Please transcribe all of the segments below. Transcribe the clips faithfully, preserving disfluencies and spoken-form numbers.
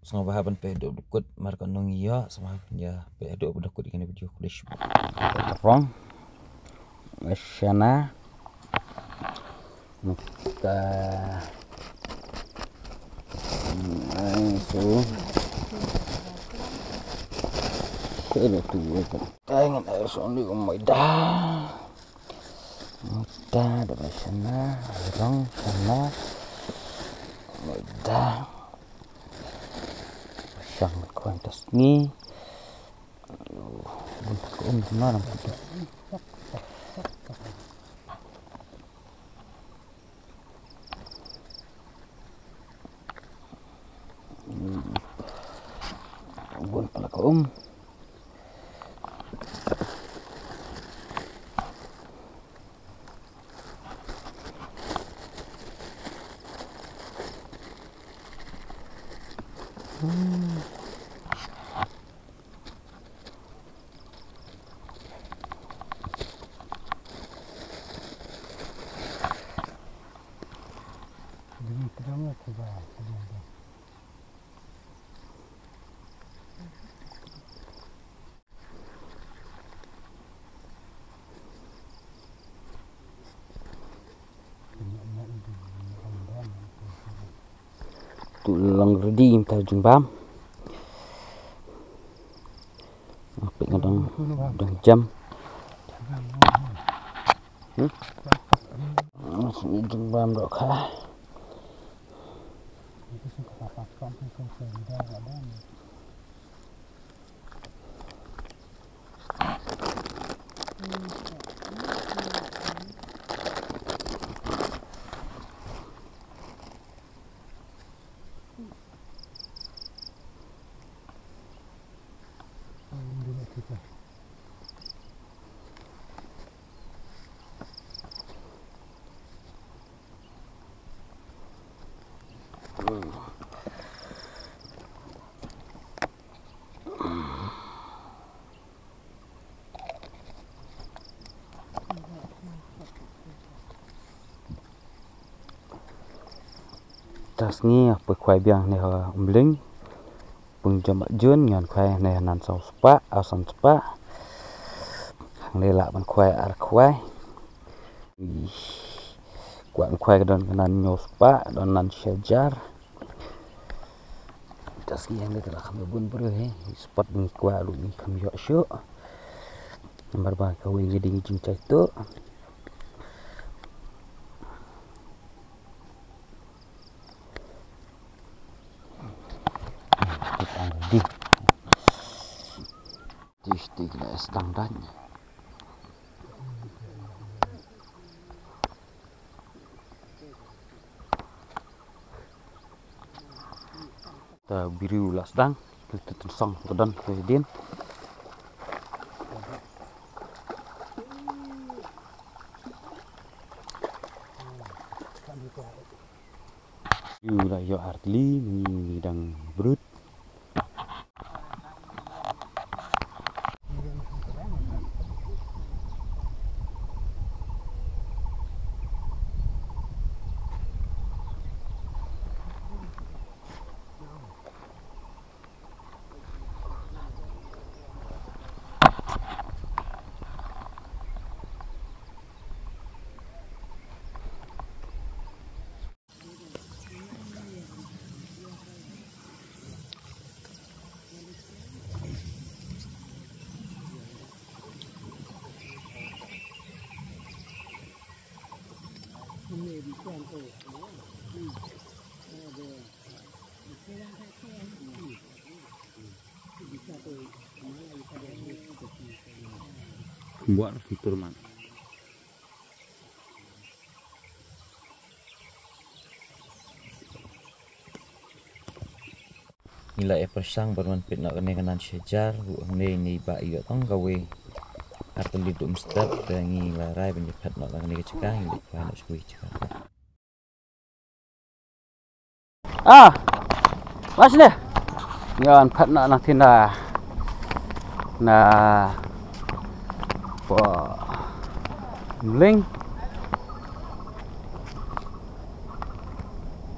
Sngewbha ban peit haduh ba kut, mar ka nong ïa, sngewbha ban ïa peit haduh ba kut ïa kane ka video, khublei shibun. Rong. Shana. Mata. Ai, so. Sila tu, eh, tangan air sound di, oh my God. Mata, da shana, rong shana. Oh my God. Shang kuan tas ni. Bun tak um jumlah dalam satu. Bun pala ka um. Tu long ready mynta jingbam. Ngapik nga dang, dang jam. Hmm? Jingbam dok ha. Te sngi nga poi khwai biang ne ha Umling. Pung jam ba jun ngan khwai ne nan saw spah, aw san spah. Hangne lah ban khwai ar khwai. Ih, kwah ban khwai ka don ka nan hynñiew spah, don nan shi hajar. Te sngi hangne te la kham bun briew hi. Spot ngi kwah ruh ngi kham ïoh shuh. Namar ba kawei ngi dei ngi jingshai tuh. Tik ang di. Tik tik la sdang dan. Ta biriu la sdang, tu tu tu song tu don tu din. Yu la ïoh artylli, ngi dang brut. Buat fitur man. Ngi la ïa pyrshang ban wan peit noh kane ka nan shi hajar, ruh hangne ngi ba ïoh tang kawei. Artylli dum step, te ngi la rai ban ïa phet noh kane ka jaka, ngi leit khwai noh sha kawei ka jaka. Ah! Mas ne. Ngi wan phet noh nangtei na, na Umling.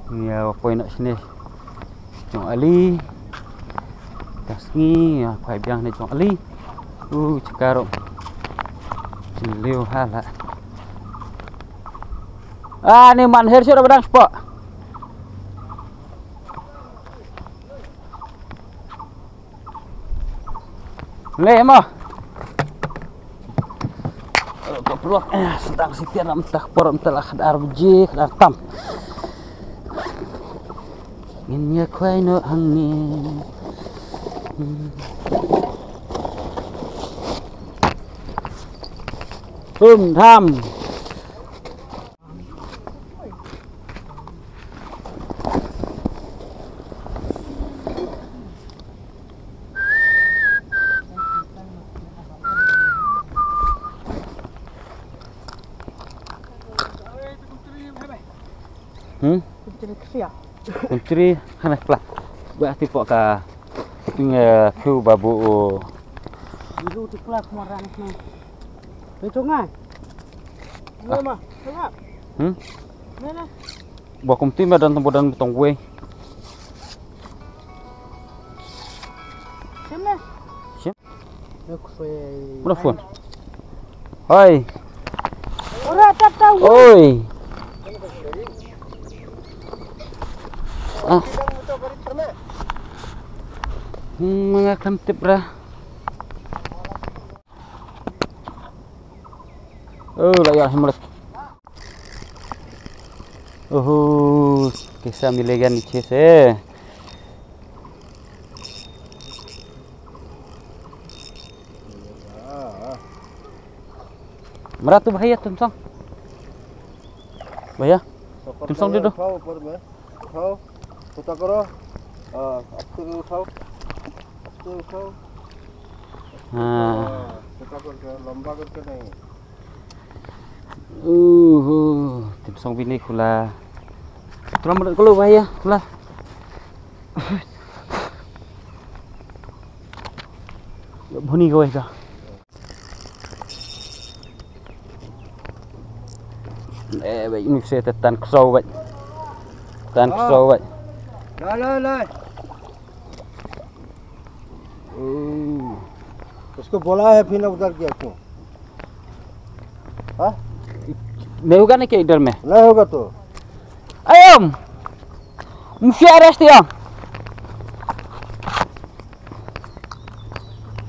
Ngi ïa poi noh shane. Jong Ali. Ka sngi, ah, khwai biang ne jong ali. U, chaka ro. Chin liu ha la. Ah, ni man her sura badang spa. Le mo. Ko prok, eh, sedang sitir ram tak por ram telah khadar biji, khadar tam. Ngin ïa khwai noh hangne. Hmm. Pum tham. Hmm? Kuntri khana kla. Ba ti pok ka ting, eh, khu babu. Biru ti kla kemaran ni. Ni tungai. Ni mah, tengah. Hmm? Ni ni. Ba kum ti ma dan tembu dan betong wei. Sini. Sini. Mana phone? Hai. Ora tak tahu. Oi. Ah. Hmm, manga kam tip ra. Oh, la ya himlet. Oho, kisa milegan ni chese. Mara tu bhaiya tumsong. Bhaiya, tumsong deh tu. Uthao, ऊपर में। उठाओ, छोटा करो। हाँ, अब फिर उठाओ। अब फिर उठाओ। हाँ। हाँ, छोटा करके, लंबा करके नहीं। Uhu, tumsong bini khula. Tram rat kolo bhaiya, khula. Bhuni ko ka. Eh, bhai, ini saya tetan kesau, bhai. Tetan kesau, bhai. Lai, lai, lai. उसको बोला है, फिर उधर गया क्यों? हाँ? नहीं होगा ना क्या इधर में? नहीं होगा तो। Ayom! Mesti arrest dia.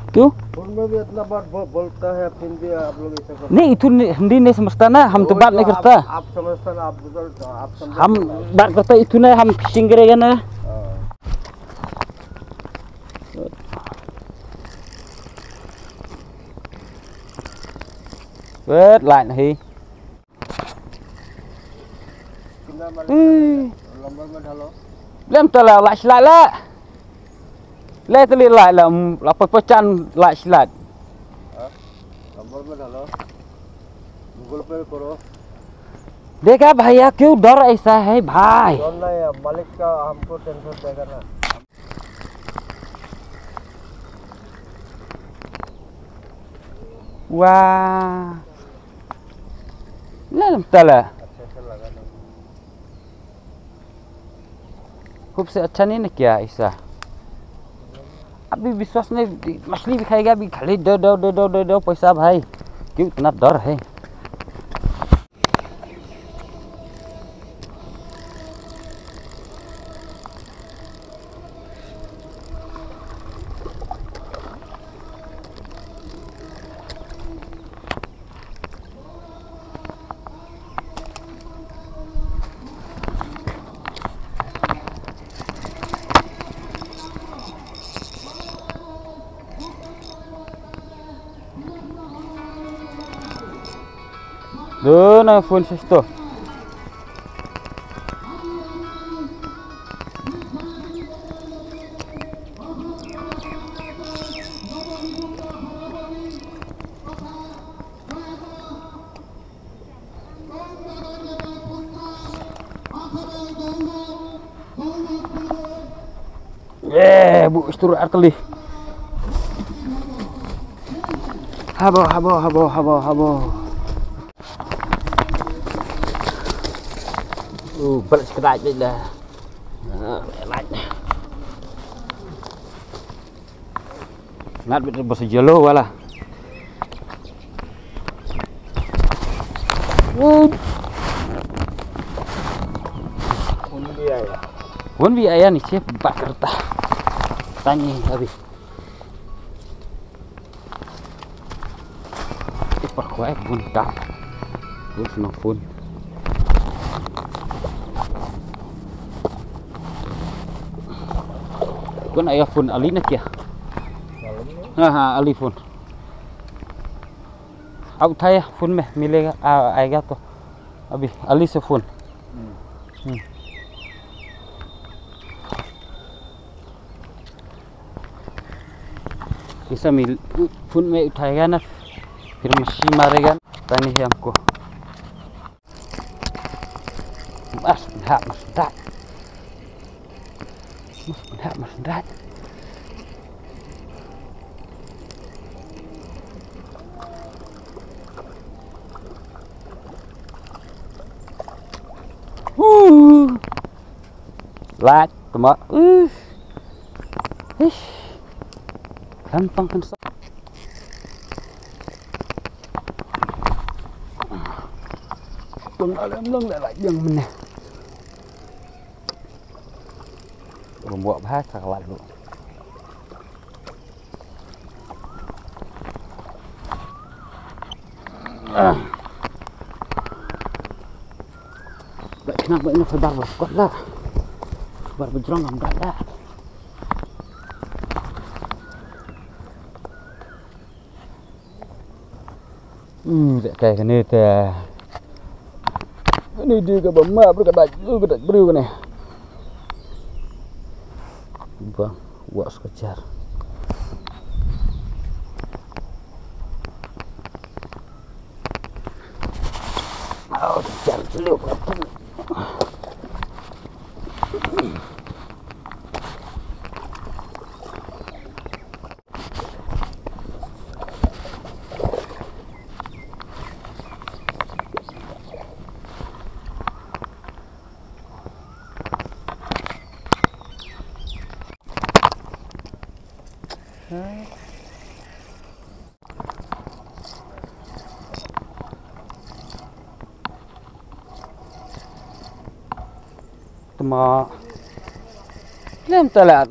क्यों? फोन में भी इतना बार बो-, बोलता है, फिर भी आप लोग ऐसा करते नहीं, हैं। इतु नहीं, हिंदी नहीं समझता ना, हम तो वो बात तो नहीं आप, करता। आप समझता ना, आप उधर, आप समझ हम बात करता, इतु नहीं, हम fishing करेगा ना। हाँ। Wait, line hi. Hmm. Lem ta la, la slat la. Le ta li la, la, la pa pa chan la slat. हाँ? नंबर में डालो। Google Pay करो। देखा भैया, क्यों डर ऐसा है भाई? डर नहीं है, मालिक का हमको टेंशन देगा ना। वाह। ले, ले, ले। अच्छा, अच्छा लगा ना। खूब से अच्छा नहीं ना किया ऐसा। अभी विश्वास नहीं, मछली भी खाएगा, अभी खाली दो, दो, दो, दो, दो, दो पैसा भाई। क्यों इतना डर है? Duna phone sisto. Eh, bu istur arteli. Habo, habo, habo, habo, habo. Uh, berat sekejap je dah. Ah, berat. Ngat bit bos jelo wala. Woo. Won bi aya. Won bi aya ni chep bakarta. Tani abi. Ipar kwai bun dap. Bun snow phone. Kun aya phone ali na kya? Ha ha, ali phone. Ab thaya phone me mile a aega to. Abi ali se phone. Hmm. Isa mil phone me uthai gana. Phir masi mare gan. Tani hiam ko. Mas dah mas dah. Mas dah mas dah. Uh. Lait tama. Uh. Ih. Kan pang kan sa. Tun alem long le lait yang mene. Rum buak bha sa lait lu. Ba khnang ba ina khoi bar ba kot la. Bar ba jrong ngam dat la. Hmm, te kai kane te. Kane de ka ba ma bru ka dai, ka dai bru kane. Ba, was ka jar. Au, jar liu. Tama. Lem tala.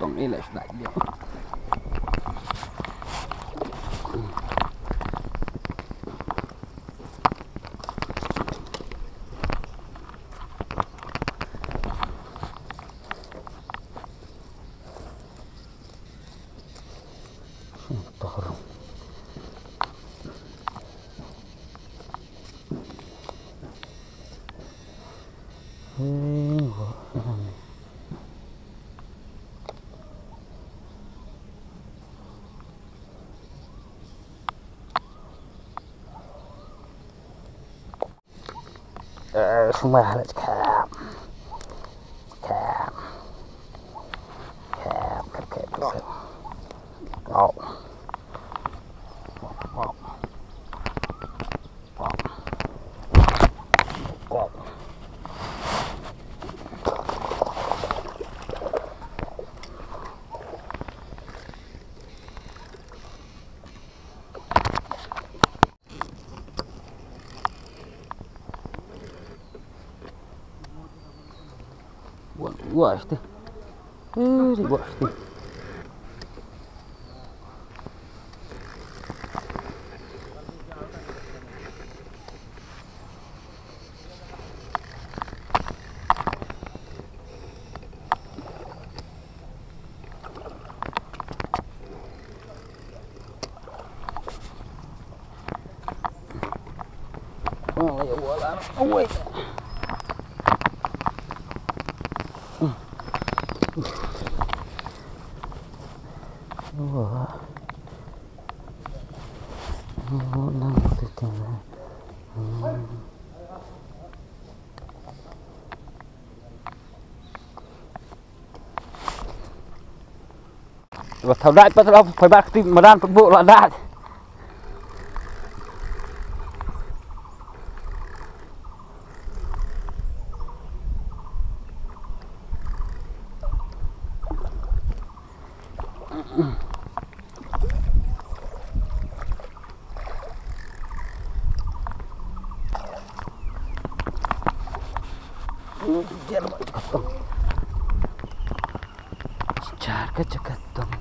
Tong i la sdai dia. Tohor. Eh, semua harus kam. Kam. Kam, kam, kam, kam. Wow. Wow. Wow. Wow. Wah, wah, este. Eh, wah, este. Ba thaw dait pat la, phai bat kti madan pat bu la dait. Jar ka jaka tong.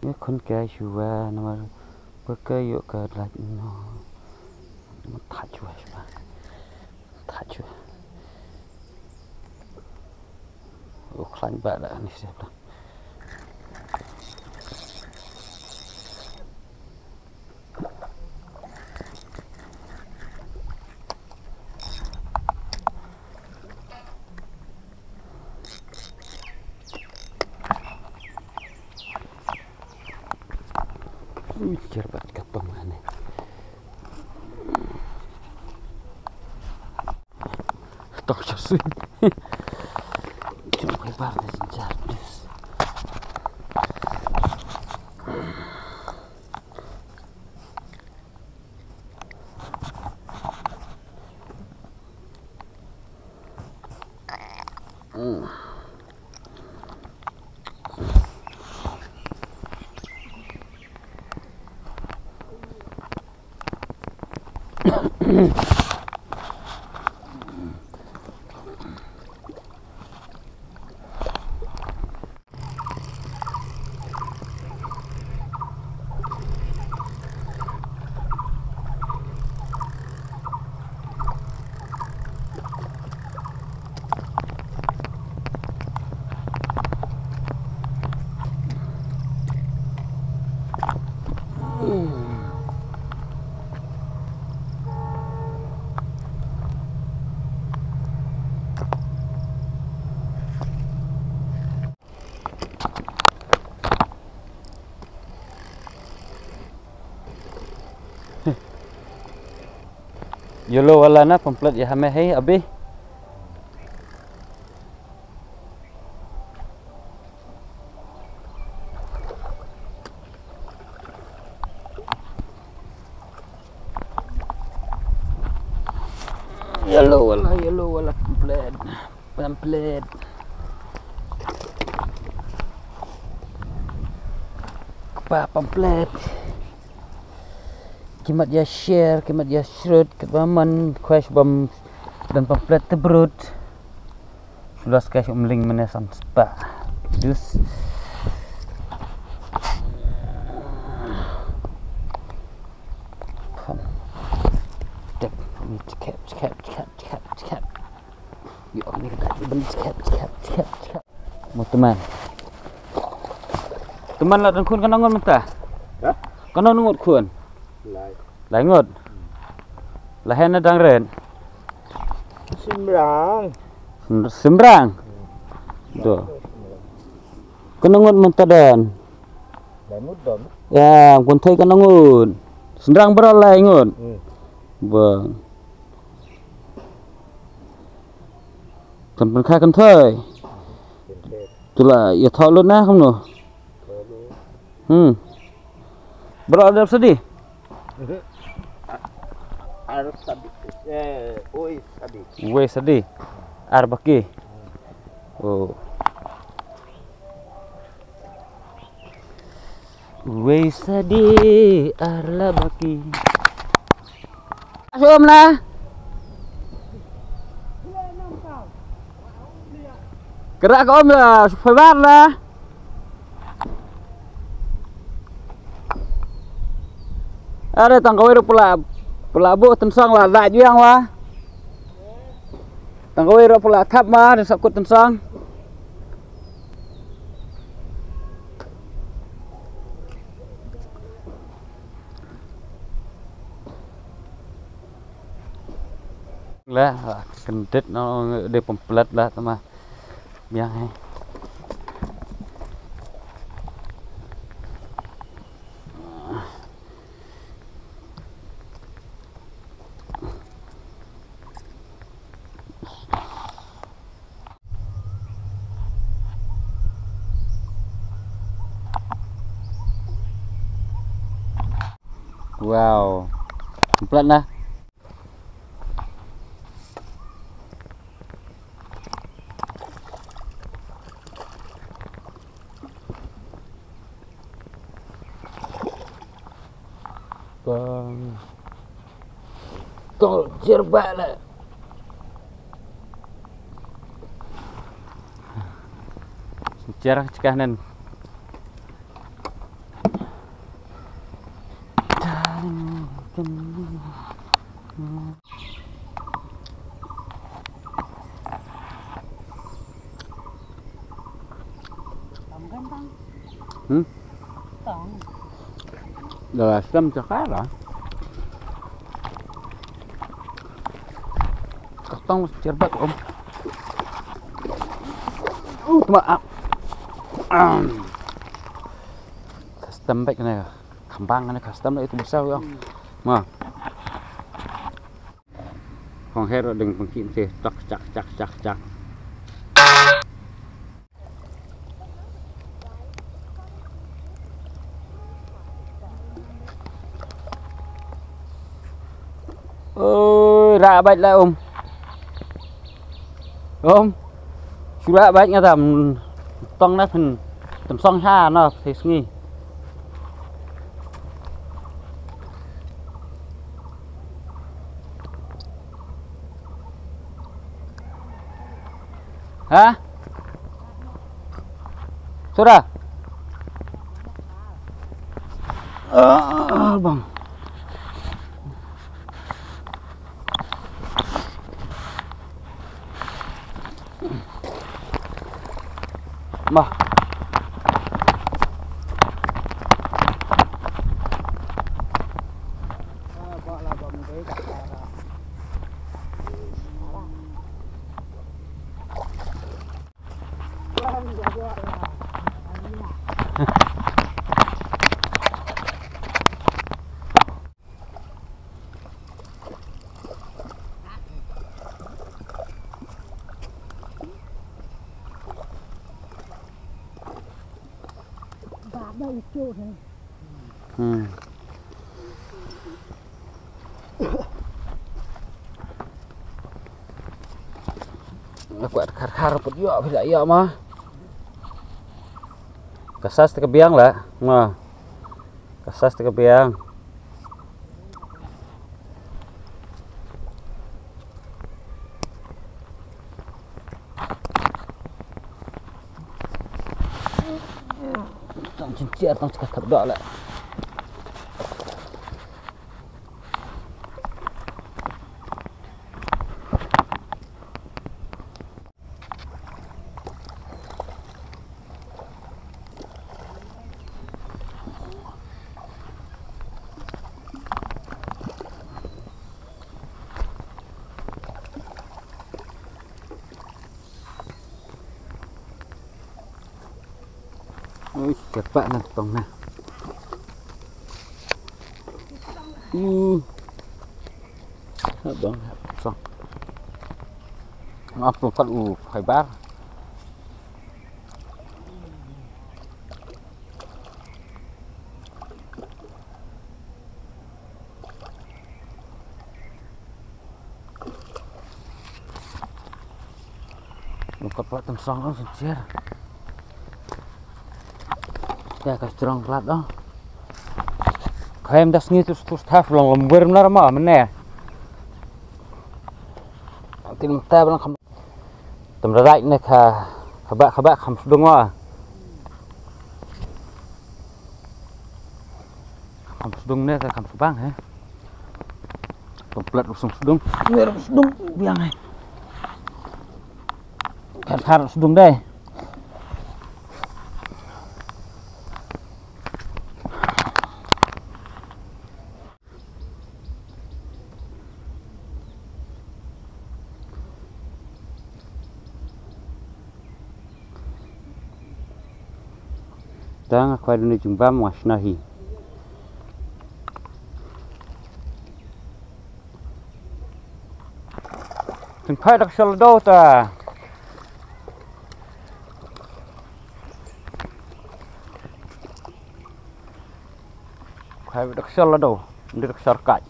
Nga khun kai shuwa namar ba ka ïoh ka lait no. Thait shuwa shuwa. Thait shuwa. U khlaiñ ba da ni sep da. Ui, jar bat ka tong ane. Tong sha sui. Jong kai bar da jinjar dus. Yellow wala na pamphlet ya hame hai abi. Yellow wala, yellow wala pamphlet. Pamphlet. Kpa pamphlet. Ki mat ïa share, ki mat ïa shrut, katba man khwes bam don pamphlet te brut. Sulas khwes um ling mane sam spa. Dus. Tep, ni cekep, cekep, cekep, cekep, cekep. Yo, ni ka dai ban cekep, cekep, cekep, cekep. Mo teman. Teman la dang khun kano ngut mynta? Ha? Kano ngut khun? Lai. Lai ngut. La hena dang ren. Simrang. Sim-, simrang. Do. Kano ngut mynta don? Lai ngut don. Ya, kun thei kano ngut. Simrang bra lai ngut. Hmm. Ba. Kan pynkhah kan thei. Tu la ïa thaw lut na kumno. Hmm. Bra dep sadi. Ar sadi. Eh, oi sadi. Wei sadi. Ar baki. Oh. Wei sadi ar la baki. Asom la. Kra ka om la, fiber la. Are tang kawei ruh pula, pula bu tensong la da juang wa. Tang kawei ruh pula thap ma, da sakut tensong. La, kendit no de pemplet la tama. Biang hai. Wow. Plat na. Tong. Tong, jer ba la. Jer cekah nen. Hmm? Dah lah sem cakar lah. Katong cerbat om. Uh, tuma. Ah. Um. Custom back na. Kambang na custom itu besar ya. Ma. Hong hero ding pengki mesti cak cak cak cak cak. Ôi, ra bait la um. Um. Sura bait nga tam. Tong na phin. Tam song ha na phi sngi. Ha? Sura. Ah, bang. Bah. Hmm. Aku ada khar-khar put yo, bila yo mah. Kasas te ka biang la, mah. Kasas te ka biang. Tang chin chia, tang chin kap dak la. Ui, cepat na tong na. Hmm. Abang, song. Maaf, tong kat u khaybar. Lengkot plat tensong oh, sincere. Ya, ka strong plat oh. Khaim das ngi tus tus taf long lom wer mnar ma mene. Tin ta bang kham. Tem radak ne ka. Kaba, kaba, kham sdung wa. Kham sdung ne, ka kham sdung, he. Komplet rusung sdung. Ne, rusung sdung, biang, he. Kan khar sdung deh. Tang khwai duni jingbam wa shna hi. Tang khwai dak shal do ta. Khwai dak shal do. Ndir dak shal kai.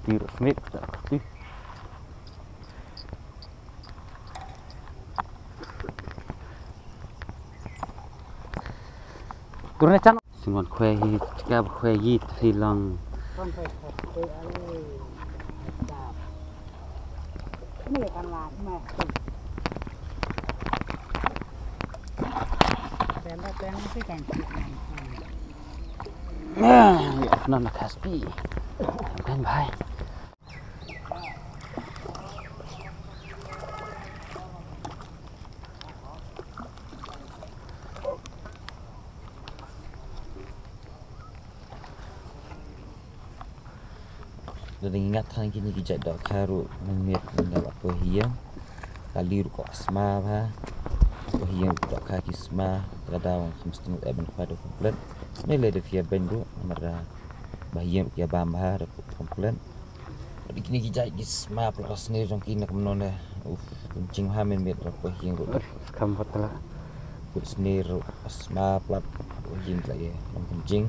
Tir smit. Turne chan. Sing wan khwai hi, chika ba khwai hi, tri long. Ah, ya, nana kaspi. Kan bhai. Lada ngi ngat ha kine ki jait dohkha ruh mynmiet ngi la poi ha ïing. Kali ruh ka sma bha. Poi ha ïing dohkha ki sma. Te ka daw ngam sngewthuh ban khwai da komplet. Ne lada phi ïa beiñ ruh namar ba ha ïing ruh ki ïa bam bha da komplet. Kine ki jait ki sma palat ka snier jong ki na kumno ne. Uf, pynjing ha mynmiet la poi ha ïing ruh. Kam pat la. Kut snier ruh sma palat. Poi ha ïing la ïa long pynjing.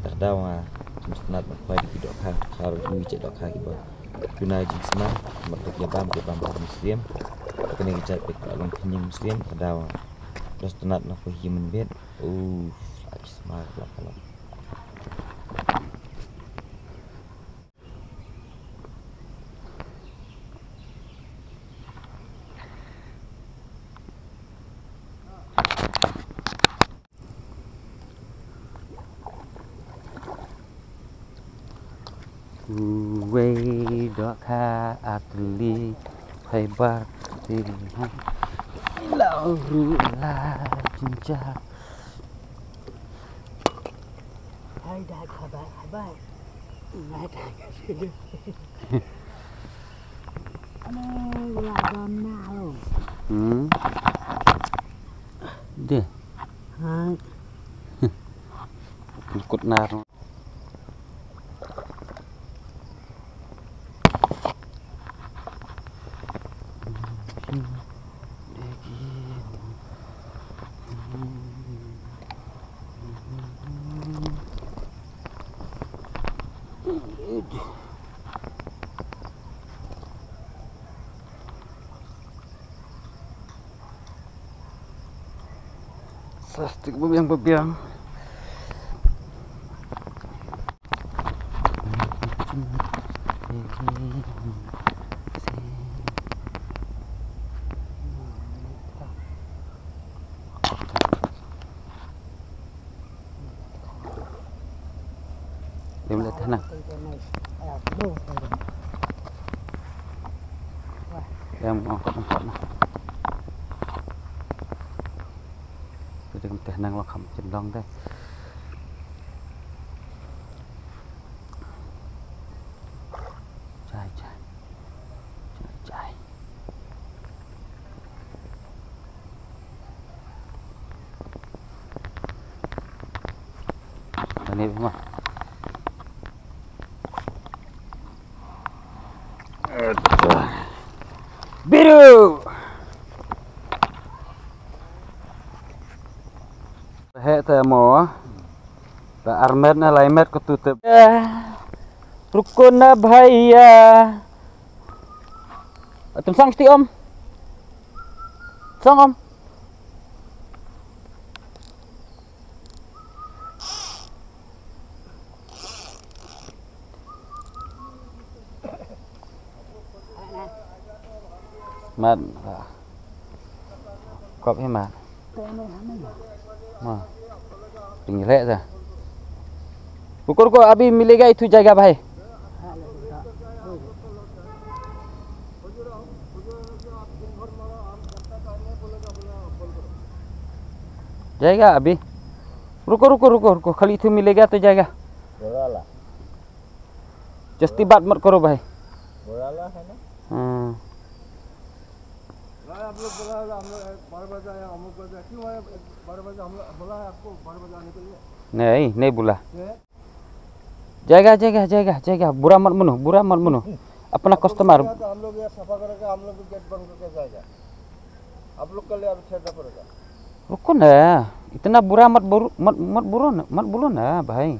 Te ka daw nga sngewtynnat ban khwai da ki dohkha, dohkha ruh ki jait dohkha kiba duna jingsma. Bad ki ïa bam, ki ïa bam bad Muslim. Kine ki jait bad ka long pynjing Muslim. Te ka daw nga sngewtynnat ban khwai ha ïing mynmiet. Uf, la ki sma palat palat. Uwei dohkha atli phai bar ti ha. Lau ru la jinja. Hai dai khabai khabai. Ngai dai khabai. Ane la bam na lo. Hmm. Deh. Hai. Kut nar. Plastik babiang-babiang. Dem leh teh nang. Dem ong kot ong kot na. Dem teh nang lo kham chen dong teh. Jai jai. Jai jai. Ani ma. Biru. He te mo. Ba armet na laimet ko tu te. Rukun na bhaiya. Atum sang sti om. Sang om. Mat, ah. Kop hi mat. Ma. Tinggi leh ta. Ruko, ruko, abhi milega itu jagah, bhai. Jagah, abhi. Ruko, ruko, ruko, ruko. Khali itu milega tu jagah. Jasti bat mat karo, bhai. Hmm. नहीं, नहीं बोला। जाएगा, जाएगा, जाएगा, जाएगा। बुरा मत मानो, बुरा मत मानो। अपना कस्टमर। हम लोग ये सफा करेगा, हम लोग भी गेट बंद करके जाएगा। आप लोग के लिए अभी ठहरना पड़ेगा। रुको ना, इतना बुरा मत बोलो, मत, मत बोलो ना, मत बोलो ना, भाई।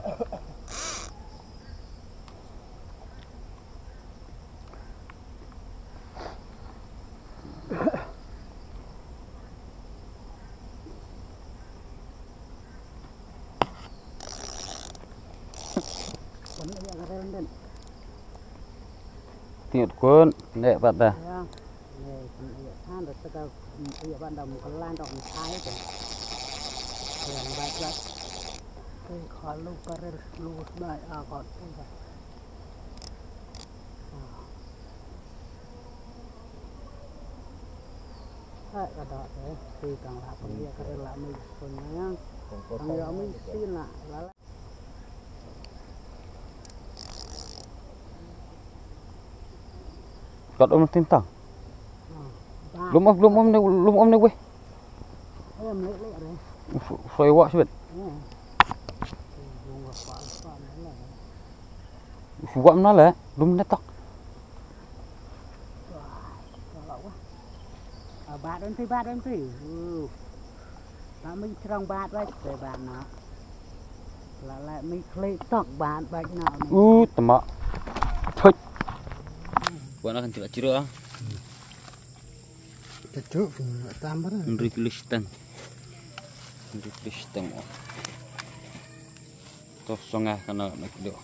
Tiut kun, nek pat dah. Kat um tin tang. Lum um, lum um ni, lum um ni weh. Soi wak sibit. Soi wak mana le, lum ni tak. Bat dan ti, bat dan ti. Ba mi trong bat wai te bat na. La la mi khlei tok bat bat na. U tama. Thut. Wan akan tila chiro ah. Tachu tam bara. Nri kilo shitang. Nri kilo shitang. To songa kana na kilo.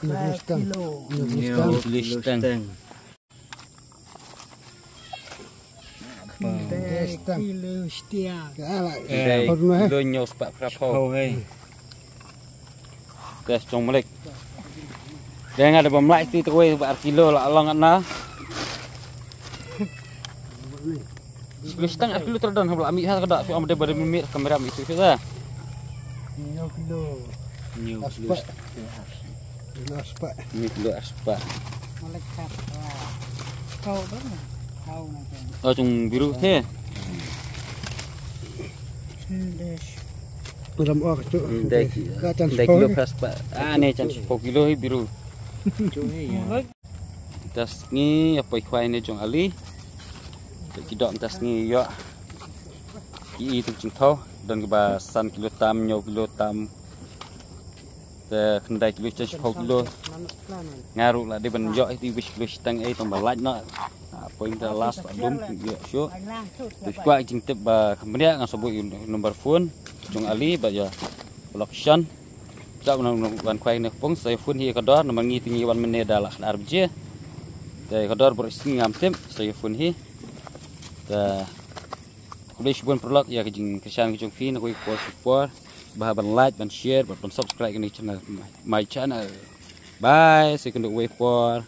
Kilo shitang. Kilo shitang. Kilo shitang. Kilo shitang. Kilo nyo sepak berapa? Tes jong Malik. Dia nga da bam lai ti tu wei ba ar kilo la long na. Kilo shitang ar kilo terdon ha bla mi ha ka da su am de ba de mi kamera mi tu da. Nyo kilo. Nyo kilo. Kilo aspa. Nyo kilo aspa. Malik kat. Kau dah. Kau nak. Oh, cung biru the. Ram or tu. Dai kilo pas pa. Ah, ne chan sepho kilo hi biru. Mynta sngi ïa poi khwai ne jong Ali. Ki dok mynta sngi ïoh. Ki i tu jingthaw don kiba san kilo tam, hynñiew kilo tam. Te khyndai kilo, chan shiphew kilo. Nga ruh la dei ban ïoh ïa ki wis kilo shiteng ei tang ba lait noh. Poi mynta last ba dum ïoh shuh. Te kwah jingtip ba kham bniah nga sa buh ïa u number phone jong Ali bad ïa u location. Sa ban khwai ne kpung sa ïa phone hi ïa ka dor namar ngi te ngi wan mynne da la khatar baje. Te ïa ka dor baroh sngi ngam tip sa ïa phone hi. Te khublei shibun paralok ïa ka jingkyrshan ka jong phi na kawei ka por sha ka por. Ba ban like, ban share, bad ban subscribe kane ka channel, my channel. Bye, see you kane kawei ka por.